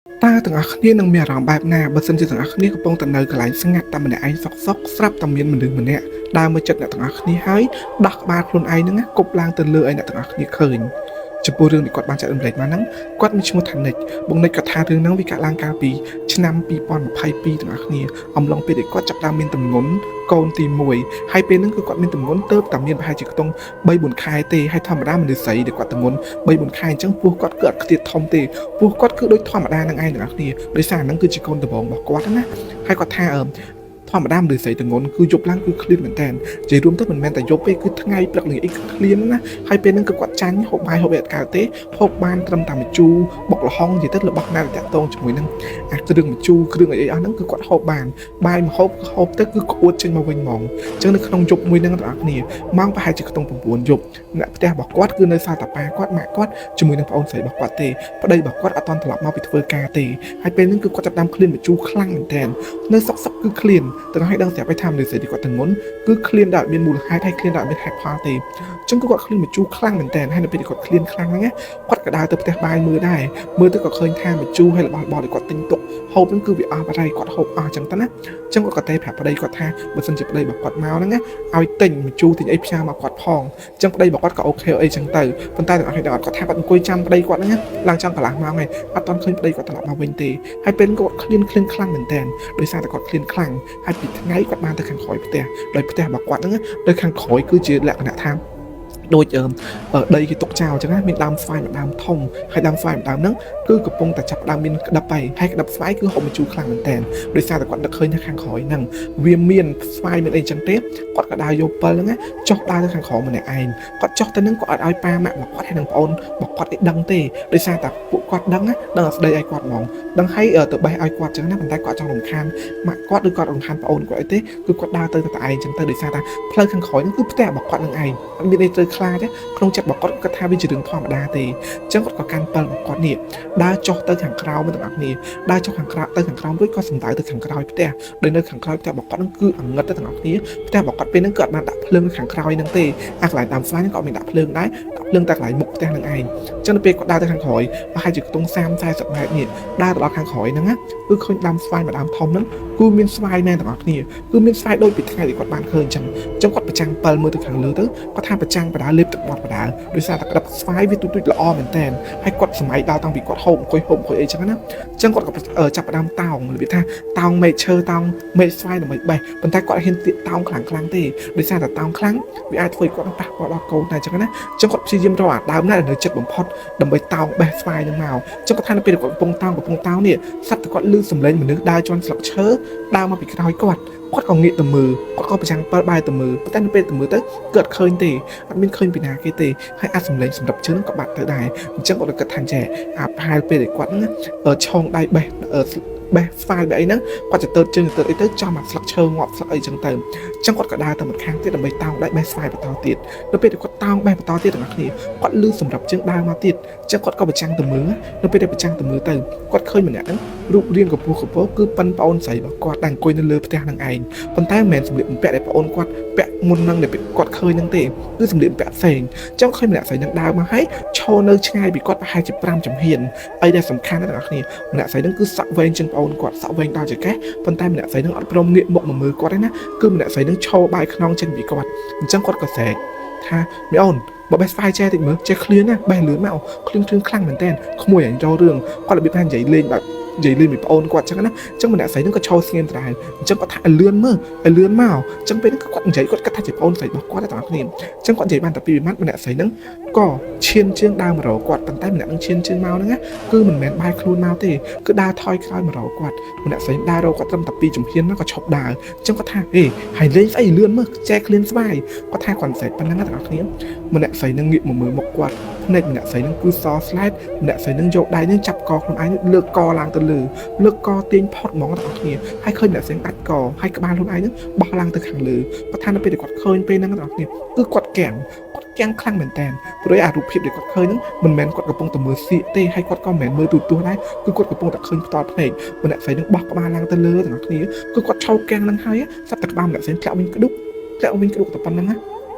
តើទាំងអស់គ្នានឹងមានអារម្មណ៍បែបណាបើសិនជាទាំងអស់គ្នាកំពុងតែនៅកន្លែងស្ងាត់តែម្នាក់ឯងសុកសុកស្រាប់តែមានមនុស្សម្នាក់ដើរមកចិត្តអ្នកទាំងអស់គ្នាហើយដោះក្បាលខ្លួនឯងហ្នឹងណាគប់ឡើងទៅលើឲ្យអ្នកទាំងអស់គ្នាឃើញចំពោះរឿងដែលគាត់បានចែករំលែកមកហ្នឹងគាត់មានឈ្មោះថានិចបងនិចគាត់ថារឿងហ្នឹងវាកើតឡើងកាលពីឆ្នាំ2022ទាំងអស់គ្នាអំឡុងពេលដែលគាត់ចាប់ផ្ដើមមានទម្ងន់កូនទី1ហើយពេលហ្នឹងគឺគាត់មានទម្ងន់ទៅតែមានប្រហែលជាខ្ទង់3 4ខែទេហើយធម្មតាមនុស្សស្រីដែលគាត់ទម្ងន់3 4ខែអញ្ចឹងពោះគាត់គឺអត់ខ្ទាតធំទេ ពោះគាត់គឺដូចធម្មតានឹងឯងទាំងអស់គ្នាដោយសារហ្នឹងគឺជាកូនដំបងរបស់គាត់ណាហើយគាត់ថាអឺធម្មតាមនុស្សស្រីទងន់គឺយប់ឡើងគឺឃ្លានមែនតើនិយាយរួមទៅមិនមែនតែយប់ទេគឺថ្ងៃព្រឹកល្ងាចអីគឺឃ្លានណាហើយពេលហ្នឹងគឺគាត់ចាញ់ហូបបាយហូបអីអត់កើតទេហូបបានត្រឹមតែម្ជូរបុកល្ហុងនិយាយទៅរបស់ណាដែលតាក់ទងជាមួយនឹងអាគ្រឿងម្ជូរគ្រឿងអីអីអស់ហ្នឹងគឺគាត់ហូបបានបាយមកហូបហូបទៅគឺក្អួតចេញមកវិញហ្មងអញ្ចឹងនៅក្នុងយប់មួយហ្នឹងទាំងអស់គ្នាម៉ោងប្រហែលជាខ្ទង់9យប់អ្នកផ្ទះរបស់គាត់គឺនៅសល់តាប៉ាគាត់ម៉ាក់គាត់ជាមួយនឹងប្អូនស្រីរបស់គាត់ទេ ប្តីរបស់គាត់អត់ទាន់ត្រឡប់មកពីធ្វើការទេហើយពេលហ្នឹងគឺគាត់ចាប់ផ្ដើមឃ្លានម្ជូរខ្លាំងមែនទែននៅសុកសុកគឺឃ្លានទាំងឲ្យដឹងស្រាប់ឲ្យថាមនុស្សស្រីទីគាត់ទងន់គឺឃ្លានដែលអត់មានមូលហេតុហើយឃ្លានដែលអត់មានហេតុផលទេអញ្ចឹងគឺគាត់ឃ្លានម្ជូរខ្លាំងមែនទែនហើយនៅពេលដែលគាត់ឃ្លានខ្លាំងហ្នឹងណាគាត់ក៏ដើរទៅផ្ទះបាយមើលដែរមើលទៅក៏ឃើញថាម្ជូរហើយរបស់របរដែលគាត់ទិញទុកហូបហ្នឹងគឺវាអស់បាត់ហើយគាត់ហូបអស់អញ្ចឹងទៅណាអញ្ចឹងគាត់ក៏តែប្រាប់ប្តីគាត់ថាបើសិនជាប្តីរបស់គាត់មកហ្នឹងណាឲ្យទិញម្ជូរទិញអីផ្ញើមកគាត់ផងអញ្ចឹងប្តីរបស់គាត់ក៏ OK អីចឹងទៅប៉ុន្តែទាំងអស់គ្នាដឹងអត់គាត់ថាគាត់អង្គុយចាំប្តីគាត់ហ្នឹងណាឡើងចង់កន្លះម៉ោងហើយអត់ទាន់ឃើញប្តីគាត់ត្រឡប់មកវិញទេហើយពេលគាត់ឃ្លានឃ្លានខ្លាំងមែនតើដោយសារតែគាត់ឃ្លានខ្លាំងហើយពីថ្ងៃគាត់បានទៅខាងក្រោយផ្ទះដោយផ្ទះរបស់គាត់ហ្នឹងនៅខាងក្រោយគឺជាលក្ខណៈថាដូចដីគេទុកចោលអញ្ចឹងណាមានដើមស្វាយមួយដើមធំហើយដើមស្វាយមួយដើមហ្នឹងគឺកំពុងតែចាប់ដើមមានក្តាប់ហើយហើយក្តាប់ស្វាយគឺហូបម្ជូរខ្លាំងមែនតើដោយសារតែគាត់នឹកឃើញថាខាងក្រោយហ្នឹងវាមានស្វាយមានអីអញ្ចឹងទេគាត់ក៏ដើរយកពិលហ្នឹងណាចុះដើរទៅខាងក្រោមម្នាក់ឯងគាត់ចុះទៅហ្នឹងគាត់អត់ឲ្យប៉ាម៉ាក់របស់គាត់ហើយនឹងប្អូនរបស់គាត់ឯដឹងទេដោយសារតែពួកគាត់ដឹងណាដឹងតែស្ដីឲ្យគាត់ហ្មងដឹងហើយទៅបេះឲ្យគាត់អញ្ចឹងណាប៉ុន្តែគាត់ចង់រំខានម៉ាក់គាត់ឬគាត់រំខានប្អូនគាត់អីទេគឺគាត់ដើរទៅតែឯងអញ្ចឹងទៅដោយសារតែផ្លូវខាងក្រោយហ្នឹងគឺផ្ទះរបស់គាត់នឹងឯងអត់មានអីត្រូវខ្លាចទេក្នុងចិត្តរបស់គាត់គាត់ថាវាជារឿងធម្មតាទេអញ្ចឹងគាត់ក៏កាន់ពិលរបស់គាត់នេះដើរចុះទៅខាងក្រោមទាំងអស់គ្នាដើរចុះខាងក្រៅទៅខាងក្រោមរួចក៏សំដៅទៅខាងក្រោយផ្ទះដោយនៅខាងក្រោយផ្ទះរបស់គាត់ហ្នឹងគឺអងឹតទៅទាំងអស់គ្នាផ្ទះរបស់គាត់ពេលហ្នឹងគឺអត់បានដាក់ភ្លើងខាងក្រោយហ្នឹងទេអាកន្លែងដើមស្វាយហ្នឹងក៏អត់មានដាក់ភ្លើងដែរដាក់ភ្លើងតែកន្លែងមុខផ្ទះហ្នឹងឯងអញ្ចឹងនៅពេលគាត់ដើរទៅខាងក្រោយប្រហែលជាខ្ទង់30 40ម៉ែត្រនេះដើរទៅដល់ខាងក្រោយហ្នឹងណាគឺឃើញដើមស្វាយមួយដើមធំហ្នឹងគឺមានស្វាយមែនទាំងអស់គ្នាគឺមានស្វាយដូចពីថ្ងៃដែលគាត់បានឃើញអញ្ចឹងអញ្ចឹងគាត់ប្រចាំងពិលមើលទៅខាងលើទៅគាត់ថាប្រចាំងបដាលេបទឹកមាត់បដាដោយសារតែក្តាប់ស្វាយវាទូចៗល្អមែនតើហើយគាត់សម័យដល់តាំងពីគាត់ហូបអង្គុយហូបអង្គុយអីចឹងណាអញ្ចឹងគាត់ក៏ចាប់ផ្ដើមតោងរបៀបថាតោងមែកឈើតោងមែកស្វាយដើម្បីបេះប៉ុន្តែគាត់ហ៊ានទៀកតោងខ្លាំងខ្លាំងទេដោយសារតែតោងខ្លាំងវាអាចធ្វើឲ្យគាត់ប៉ះពាល់ដល់កូនដែរអញ្ចឹងណាអញ្ចឹងគាត់ព្យាយាមរកអាដើមណាដែលនៅចិត្តបំផុតដើម្បីតោងបេះស្វាយនឹងមកអញ្ចឹងគាត់ថានៅពេលគាត់កំពុងតោងកំពុងតោងនេះសត្វតែគាត់លឺសំឡេងមនុស្សដើរជាន់ស្លឹកឈើដើរមកពីក្រោយគាត់គាត់ក៏ងាកទៅមើលគាត់ក៏ប្រចាំងពិលបែរទៅមើលប៉ុន្តែនៅពេលទៅមើលទៅគឺអត់ឃើញទេអត់មានឃើញពីណាគេទេហើយអាសំឡេងសម្រាប់ជើងក៏បាត់ទៅដែរអញ្ចឹងគាត់ក៏គិតថាចេះអាប្រហែលពេលដែលគាត់ហ្នឹងឆោងដៃបេះបេះស្វាយបែអីហ្នឹងគាត់จะទៅជើងទៅអីទៅចំអាស្លឹកឈើងាប់ស្លឹកអីចឹងទៅអញ្ចឹងគាត់ក៏ដើរទៅម្ខាងទៀតដើម្បីតោងដៃបេះស្វាយបន្តទៀតនៅពេលដែលគាត់តោងបេះបន្តទៀតទាំងអស់គ្នាគាត់លឺសម្រាប់ជើងដើរមកទៀតអញ្ចឹងគាត់ក៏ប្រចាំងទៅមើលនៅពេលដែលប្រចាំងទៅមើលទៅគាត់ឃើញម្នាក់ហ្នឹងរូបរាងកម្ពស់កម្ពស់គឺប៉ិនប្អូនស្រីរបស់គាត់ដែលអង្គុយនៅលើផ្ទះហ្នឹងឯងប៉ុន្តែមិនមែនសម្លៀកបំពាក់ដែលប្អូនគាត់ពាក់មុនហ្នឹងដែលគាត់ឃើញហ្នឹងទេគឺសម្លៀកបំពាក់ផ្សេងអញ្ចឹងឃើញម្នាក់ស្រីហ្នឹងដើរមកហើយឈរនៅឆ្ងាយពីគាត់ប្រហែលជា5ចំហៀនអីដែលសំខាន់ណាស់ទាំងអស់គ្នាម្នាក់ស្រីហ្នឹងគឺសក់វែងជាងប្អូនគាត់សក់វែងដល់ចង្កេះប៉ុន្តែម្នាក់ស្រីហ្នឹងអត់ព្រមងាកមុខមកមើលគាត់ទេណាគឺម្នាក់ស្រីហ្នឹងឈរបែរខ្នងចេញពីគាត់អញ្ចឹងគាត់ក៏ស្រែកថាមីអូនបើបេះស្វាយចេះតិចមើលចេះឃ្លានណាបេះលឿនមកឃ្លានឃ្លានខ្លាំងមែនតើក្មួយអញចូលរឿងគាត់របៀបថានិយាយលេងបែបនិយាយលេងពីប្អូនគាត់ចឹងណាអញ្ចឹងម្នាក់ស្រីហ្នឹងក៏ឈរស្ងៀមដែរអញ្ចឹងគាត់ថាឲ្យលឿនមើលឲ្យលឿនមកអញ្ចឹងពេលហ្នឹងគាត់និយាយគាត់គិតថាជាប្អូនស្រីរបស់គាត់ទាំងអស់គ្នាអញ្ចឹងគាត់និយាយបានតែពីរម៉ាត់ម្នាក់ស្រីហ្នឹងក៏ឈានជើងដើរមករកគាត់ប៉ុន្តែម្នាក់ហ្នឹងឈានជើងមកហ្នឹងណាគឺមិនមែនបែរខ្លួនមកទេគឺដើរថយក្រោយមករកគាត់ម្នាក់ស្រីដើររកគាត់ត្រឹមតែពីរជំហានហ្នឹងក៏ឈប់ដើរអញ្ចឹងគាត់ថាហេហើយលេងស្អីលឿនមើលចែកឃ្លានស្វាយគាត់ថាគាត់ស្រែកប៉ុណ្ណឹងទាំងអស់គ្នាម្នាក់ស្រីហ្នឹងងាកមកមើលមុខគាត់ភ្នែកម្នាក់ស្រីហ្នឹងគឺសស្លែតម្នាក់ស្រីហ្នឹងយកដៃហ្នឹងចាប់កខ្លួនឯងលើកកឡើងទៅលើលើកកទាញផុតហ្មងទាំងអស់គ្នាហើយឃើញម្នាក់ស្រីដាច់កហើយក្បាលខ្លួនឯងហ្នឹងបោះឡើងទៅខាងលើគាត់ថានៅពេលដែលគាត់ឃើញពេលហ្នឹងទាំងអស់គ្នាគឺគាត់កាំងគាត់កាំងខ្លាំងមែនតើព្រោះអារូបភាពដែលគាត់ឃើញហ្នឹងមិនមែនគាត់កំពុងតែមើលសៀកទេហើយគាត់ក៏មិនមែនមើលទូទស្សន៍ដែរគឺគាត់កំពុងតែឃើញផ្ទាល់ភ្នែកម្នាក់ស្រីហ្នឹងបោះក្បាលឡើងទៅលើទាំងអស់គ្នាគឺគាត់ឆោកាំងហ្នឹងហើយសត្វតែក្បាលម្នាក់ស្រីធ្លាក់វិញក្ដុកធ្លាក់វិញក្ដុកតែប៉ុណ្្នឹងណា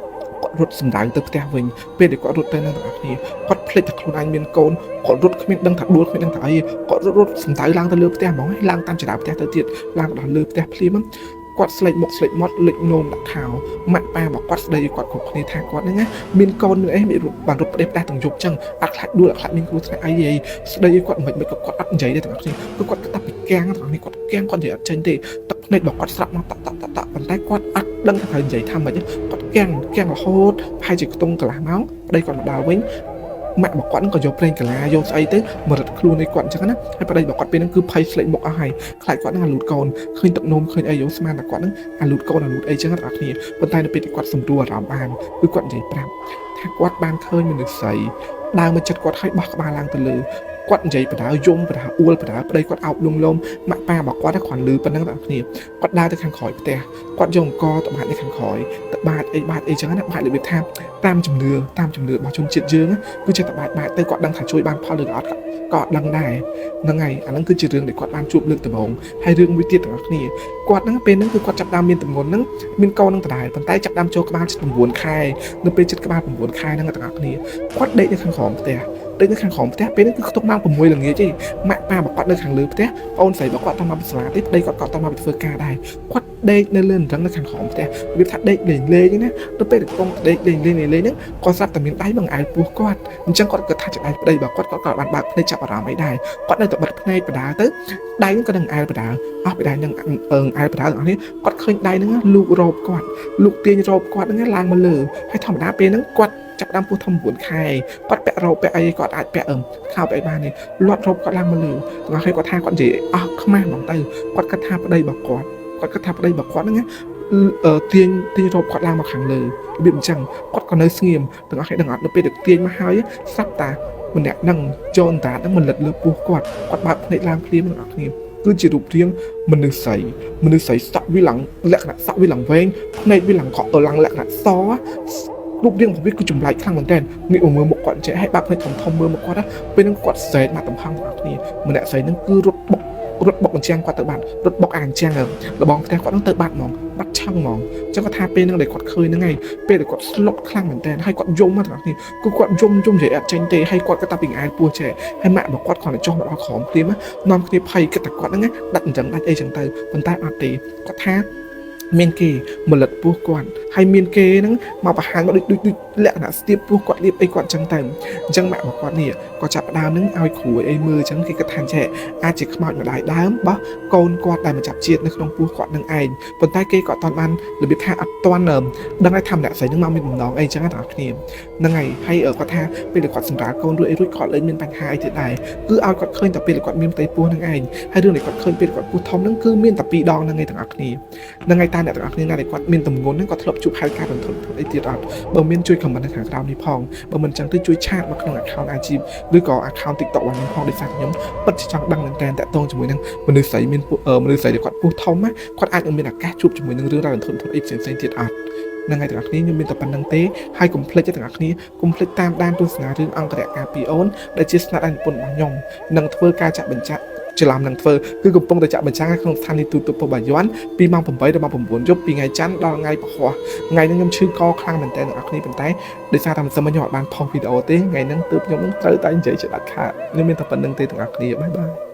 គាត់រត់សម្ដៅទៅផ្ទះវិញពេលដែលគាត់រត់ទៅនឹងទាំងអស់គ្នាគាត់ភ្ ភ្លេចថាខ្លួនឯងមានកូនគាត់រត់គ្មានដឹងថាដួលគ្មានដឹងថាអីគាត់រត់រត់សំដៅឡើងទៅលើផ្ទះហ្មងឡើងតាមចរាផ្ទះទៅទៀតឡើងដល់លើផ្ទះភ្លាមគាត់ស្លេកមុខស្លេកមាត់លិចនោមដាក់ខោម៉ាក់ប៉ារបស់គាត់ស្ដីឲ្យគាត់គ្រប់គ្នាថាគាត់ហ្នឹងណាមានកូនមានអីមានបានរត់ផ្ដេសផ្ដាស់ទាំងយប់ចឹងអត់ខ្លាចដួលអត់ខ្លាចមានគ្រោះថ្នាក់អីទេស្ដីឲ្យគាត់មិនមិនក៏គាត់អត់និយាយដែរទាំងអស់គ្នាគឺគាត់គិតថាពីកាំងទាំងអស់នេះគាត់កាំងគាត់និយាយអត់ចេញទេទឹកភ្នែករបស់គាត់ស្រាប់មកតាក់តាក់តាក់តាក់ប៉ុន្តែគាត់អត់ដឹងថាត្រូវនិយាយថាម៉េចគាត់កាំងកាំងរហូតប្រហែលជាខ្ទង់កន្លះម៉ោងប្តីគាត់មកដល់វិញម៉ាក់របស់គាត់ហ្នឹងក៏យកប្រេងកាឡាយកស្អីទៅមករឹតខ្លួនឯគាត់អញ្ចឹងណាហើយប្តីរបស់គាត់ពេលហ្នឹងគឺភ័យស្លេកមុខអស់ហើយខ្លាចគាត់ហ្នឹងអាលូតកូនឃើញទឹកនោមឃើញអីយកស្មានតែគាត់ហ្នឹងអាលូតកូនអាលូតអីចឹងណាបងប្អូនប៉ុន្តែនៅពេលដែលគាត់សម្រួលអារម្មណ៍បានគឺគាត់និយាយប្រាប់ថាគាត់បានឃើញមនុស្សស្រីដើរមកចិត្តគាត់ឲ្យបោះក្បាលឡើងទៅលើគាត់និយាយបដាយំបដាអួលបដាប្តីគាត់អោបលងលោមម៉ាក់ប៉ារបស់គាត់គ្រាន់លឺប៉ុណ្ណឹងបងប្អូនគាត់ដើរទៅខាងក្រោយផ្ទះគាត់យកអង្គទៅបាតនៅខាងក្រោយទៅបាតអីបាតអីចឹងណាបាតរបៀបថាតាមជំនឿតាមជំនឿរបស់ជនជាតិយើងគឺចេះតែបាតបាតទៅគាត់ដឹងថាជួយបានផលឬអត់ក៏អត់ដឹងដែរហ្នឹងហើយអាហ្នឹងគឺជារឿងដែលគាត់បានជួបលើកដំបូងហើយរឿងមួយទៀតទាំងអស់គ្នាគាត់ហ្នឹងពេលហ្នឹងគឺគាត់ចាប់ដើមមានទម្ងន់ហ្នឹងមានកូនហ្នឹងដដែលប៉ុន្តែចាប់ដើមចូលក្បាលជិត9ខែនៅពេលជិតក្បាល9ខែហ្នឹងទាំងអស់គ្នាគាត់ដេកនៅខាងក្រោមផ្ទះដេកនៅខាងក្រោមផ្ទះពេលហ្នឹងគឺខ្ទង់ម៉ោង6ល្ងាចទេម៉ាក់ប៉ារបស់គាត់នៅខាងលើផ្ទះប្អូនស្រីរបស់គាត់តាមមកពីសាលាទេប្តីគាត់ក៏តាមមកពីធ្វើការដែរគាត់ដេកនៅលើរឹងនៅខាងក្រោមផ្ទះវាថាដេកលេងលេងណាទៅពេលកំពុងដេកលេងលេងលេងហ្នឹងគាត់ស្រាប់តែមានដៃបង្អែលពោះគាត់អញ្ចឹងគាត់គិតថាជាដៃប្តីរបស់គាត់គាត់ក៏បានបើកភ្នែកចាប់អារម្មណ៍អីដែរគាត់នៅតែបិទភ្នែកបដាទៅដៃហ្នឹងក៏នឹងអែលបដាអស់ពីដៃហ្នឹងអឺអែលបដាទាំងអស់នេះគាត់ឃើញដៃហ្នឹងលូករ៉ូបគាត់លូកទាញរ៉ូបគាត់ហ្នឹងឡើងមកលើហើយធម្មតាពេលហ្នឹងគាត់ចាប់ដើមពោះធំ9ខែគាត់ពាក់រ៉ូបពាក់អីគាត់អាចពាក់អឹមខោពាក់អីបាននេះលាត់រ៉ូបគាត់ឡើងមកលើទាំងអស់គ្នាគាត់ថាគាត់និយាយអស់ខ្មាស់ហ្មងទៅគាត់គិតថាប្តីរបស់គាត់គាត់គិតថាប្តីរបស់គាត់ហ្នឹងទាញទាញរ៉ូបគាត់ឡើងមកខាងលើរបៀបអញ្ចឹងគាត់ក៏នៅស្ងៀមទាំងអស់គ្នាដឹងអត់នៅពេលដែលទាញមកហើយស្រាប់តាម្នាក់ហ្នឹងចូលអន្តាហ្នឹងមកលិតលើពោះគាត់គាត់បើកភ្នែកឡើងភ្លាមទាំងអស់គ្នាគឺជារូបរាងមនុស្សស្រីមនុស្សស្រីសក់វាឡើងលក្ខណៈសក់វាឡើងវែងភ្នែកវាឡើងកក់ទៅឡើងលក្ខណៈសរូបរាងរបស់វាគឺចម្លែកខ្លាំងមែនទែនងាកមកមើលមុខគាត់ចេះឲ្យបាក់ភ្នែកធំធំមើលមុខគាត់ណាពេលហ្នឹងគាត់ស្រែកមកកំហឹងទាំងអស់គ្នាម្នាក់ស្រីហ្នឹងគឺរត់បុករត់បុកអញ្ចាំងគាត់ទៅបាត់រត់បុកអាអញ្ចាំងលបងផ្ទះគាត់ហ្នឹងទៅបាត់ហ្មងបាត់ឆឹងហ្មងអញ្ចឹងគាត់ថាពេលហ្នឹងដែលគាត់ឃើញហ្នឹងឯងពេលដែលគាត់ស្លុតខ្លាំងមែនទែនហើយគាត់យំមកទាំងអស់គ្នាគឺគាត់យំយំនិយាយអត់ចេញទេហើយគាត់ក៏តាពីអែលពោះចេះហើយម៉ាក់របស់គាត់គ្រាន់តែចុះមកដល់ក្រោមភ្លាមនាំគ្នាភ័យគិតតែគាត់ហ្នឹងដាច់អញ្ចឹងដាច់អីចឹងទៅប៉ុន្តែអត់ទេគាត់ថាមានគេមកលិតពោះគាត់ហើយមានគេហ្នឹងមកបង្ហាញមកដូចដូចដូចលក្ខណៈស្ទាបពោះគាត់លៀបអីគាត់ចឹងទៅអញ្ចឹងម៉ាក់របស់គាត់នេះក៏ចាប់ផ្ដើមហ្នឹងឲ្យគ្រូអីមើលចឹងគេគិតថាចេះអាចជាខ្មោចម្ដាយដើមបោះកូនគាត់ដែលមកចាប់ជាតិនៅក្នុងពោះគាត់នឹងឯងប៉ុន្តែគេក៏អត់ទាន់បានរបៀបថាអត់ទាន់ដឹងថាម្នាក់ស្រីហ្នឹងមកមានបំណងអីចឹងណាបងប្អូនហ្នឹងហើយហើយគាត់ថាពេលដែលគាត់សម្រាលកូនរួចអីរួចគាត់លែងមានបញ្ហាអីទៀតដែរគឺឲ្យគាត់ឃើញតែពេលដែលគាត់មានផ្ទៃពោះហ្នឹងឯងហើយរឿងដែលគាត់ឃើញពេលគាត់ពោះធំហ្នឹងគឺមានតែពីរដងហ្នឹងឯងទាំងអស់គ្នាហ្នឹងហើយតាអ្នកទាំងអស់គ្នាណាដែលគាត់មានទម្ងន់ហ្នឹងគាត់ធ្លាប់ជួបហេតុការណ៍រន្ធត់អីទៀតអត់បើមានជួយ comment នៅខាងក្រោមនេះផងបើមិនចឹងទេជួយ chat មកក្នុង account IG ឬក៏ account TikTok របស់ខ្ញុំផងដោយសារខ្ញុំពិតជាចង់ដឹងមែនតើតាក់ទងជាមួយនឹងមនុស្សស្រីមានមនុស្សស្រីដែលគាត់ពោះធំណាគាត់អាចនឹងមានឱកាសជួបជាមួយនឹងរឿងរ៉ាវរន្ធត់អីផ្សេងៗទៀតអត់ហ្នឹងហើយទាំងអស់គ្នាខ្ញុំមានតែប៉ុណ្្នឹងទេហើយកុំភ្លេចទាំងអស់គ្នាកុំភ្លេចតាមដានទស្សនារឿងអង្គរៈការពីអូនដែលជាស្នាដៃនិពន្ធរបស់ខ្ញុំនឹងធ្វើការចាក់បញ្ចាក់ច្រឡំនឹងធ្វើគឺកំពុងតែចាក់បញ្ចាំងក្នុងស្ថានីយ៍ទូរទស្សន៍ប៉ុស្តិ៍បាយ័នពីម៉ោង8ដល់ម៉ោង9យប់ពីថ្ងៃច័ន្ទដល់ថ្ងៃពហុថ្ងៃហ្នឹងខ្ញុំឈឺកខ្លាំងមែនតើអ្នកនរគ្នាប៉ុន្តែដោយសារតែមិនសមខ្ញុំអត់បានផុសវីដេអូទេថ្ងៃហ្នឹងទើបខ្ញុំនឹងត្រូវតែនិយាយជាដាច់ខាតខ្ញុំមានតែប៉ុណ្្នឹងទេទាំងអស់គ្នាbye bye.